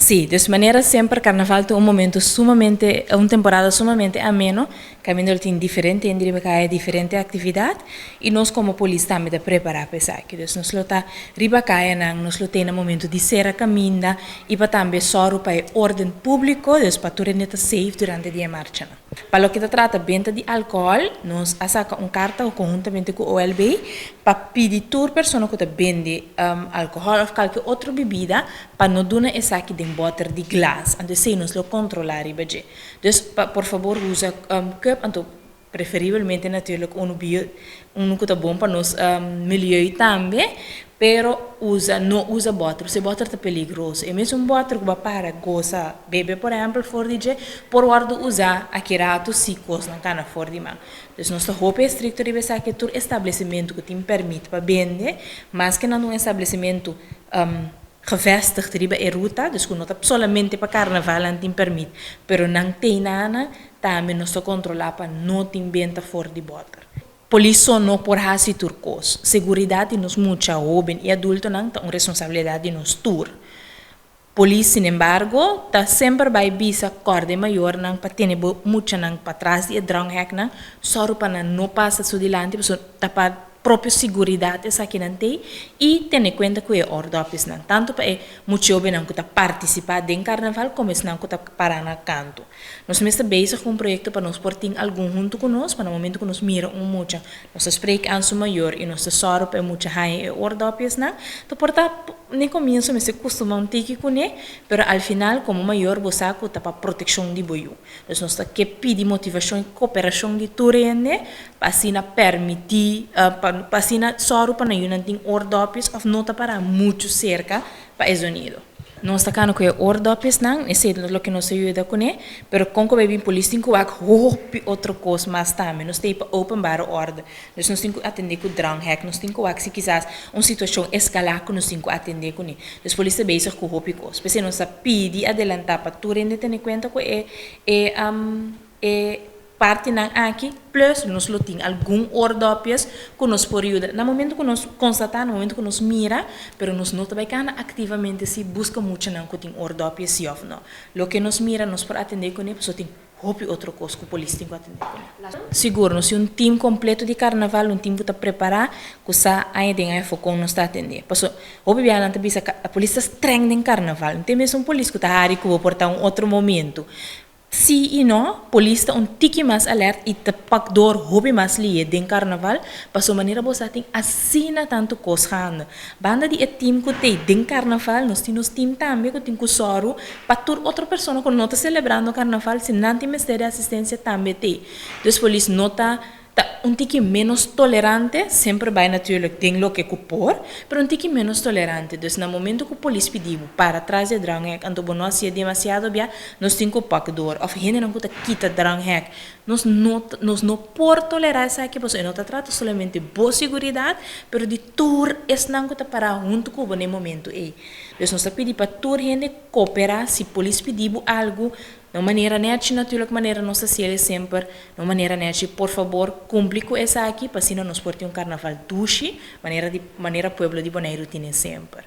Sí, dus manera semper carnaval ta un momento sumamente, un temporada sumamente ameno, caminda lo tin diferente hende riba caya, diferente actividad y nos como polis tambe ta prepara pa esaki. Dus nos lo ta riba cayanan, nos lo tene na momento di cera caminda y pa tambe sòru pa e orden publico, dus pa tur hende ta safe durante di e marchanan. Pa loke ta trata benta di alcohol, nos a saca un carta conhuntamente cu OLB pa pidi tur persona cu ta bende alcohol of calke otro bibida pa no duna esaki den boter di glas. Anto esey nos lo controla riba dje. Dus pa por fabor usa cup, anto preferibelmente natuurlijk unu bio, unu cu ta bon pa nos milieu tambe, pero usa, no usa boter, pasobra e boter ta peligroso. E mesun boter cu bo a para gosa bebe por ehempel for di dje, por wordo usa aki rato si cosnan cana for di man. Dus nos ta hopi estricto riba esaki, tur establecimento cu tin permit pa bende, maske nan ta un establecimento gevestigd riba e ruta, dus ku no ta solamente pa karnaval nan tin permit, pero nan teinana tambe nos ta kontrolá pa no tin benta for di bòter. Polis so no por hasi tur kos. Seguridat di nos mucha, hóben i adultonan ta un responsabilidat di nos tur. Polis sinembargo ta semper bai bisa kòrda e mayornan pa tene bo muchanan patras di e dranghèknan, sòru pa nan no pasa su dilanti pasobra ta pa propio siguridat esakinan t'ei i tene kuenta ku e òrdòpjesnan, tantu pa e muchiobenan ku ta partisipá den karnaval komo esnan ku ta pará na kantu. Nos mes ta bezig ku un proyekto pa nos por tin algun huntu ku nos, pa na momentu ku nos mira un mucha, nos ta spreek aan su mayor i nos ta sòru pa e mucha haña e òrdòpjesnan. Ta por ta n'e komienso mester kustumá un tiki kuné, pero al final komo mayor bo sa ku ta pa protekshon di bo yu. Dus nos ta ke pidi motivashon i koperashon di tur hende pa asina permití, pa asina sòru pa nan yunan tin oordopjes òf no ta pará muchu serka pa e zonido. Nos ta kana ku e oordopjesnan, esei ta loke nos ta yuda kuné, pero kon ku bai bin polis tin ku wak hopi otro kos mas tambe. Nos ta ei pa openbare orde. Dus nos tin ku atendé ku dranghek, nos tin ku wak si kisas un situashon eskalá ku nos tin ku atendé kuné. Dus polis ta bezig ku hopi kos. P'esei nos ta pidi adelantá pa tur hende tene kuenta ku e e e partinan aki, plus nos lo tin algun oordopjes ku nos por yuda na momento ku nos konstatá, na momento ku nos mira, pero nos no ta bai kana aktivamente si buska muchanan ku tin oordopjes si òf no. Loke nos mira nos por atendé kuné pasobra tin Hopi otro kos ku polis tin ku atendé kuné. Sigur, nos tin un tim kompleto di karnaval, un tim ku ta prepará ku sa aña den aña afó kon nos ta atendé. Paso, hopi biaha nan ta bisa polis ta strèng den karnaval. No tin mesun polis ku ta hari ku bo por ta un otro momentu. Sí i no, polis ta un tiki mas alèrt i ta pak dor hopi mas lihe den karnaval, paso manera bo sa tin asina tantu kos gaande. Banda di e tim ku t'ei den karnaval, nos tin nos tim tambe ku tin ku sòru pa tur otro persona ku no ta selebrando karnaval, si nan tin mester di asistensia tambe t'ei. Dus polis no ta ta un tiki ménos tolerante, semper bai natuurlijk den loke ku por, pero un tiki ménos tolerante. Dus na momento ku polis pidi bo para tras di e dranghek anto bo no hasié demasiado bia, nos tin ku pak dor òf hendenan ku ta kita dranghek. Nos no nos no por tolerá esaki pasobra e no ta trata solamente bo siguridat, pero di tur esnan ku ta pará huntu ku bo na e momentu ei. Dus nos ta pidi pa tur hende koperá si polis pidi bo algu na un manera nèchi natuurlik manera nos ta hasiel semper na un manera nèchi por fabor kumpli ku esaki pa asina nos por tin un karnaval dushi manera di manera pueblo di Boneiru tine semper.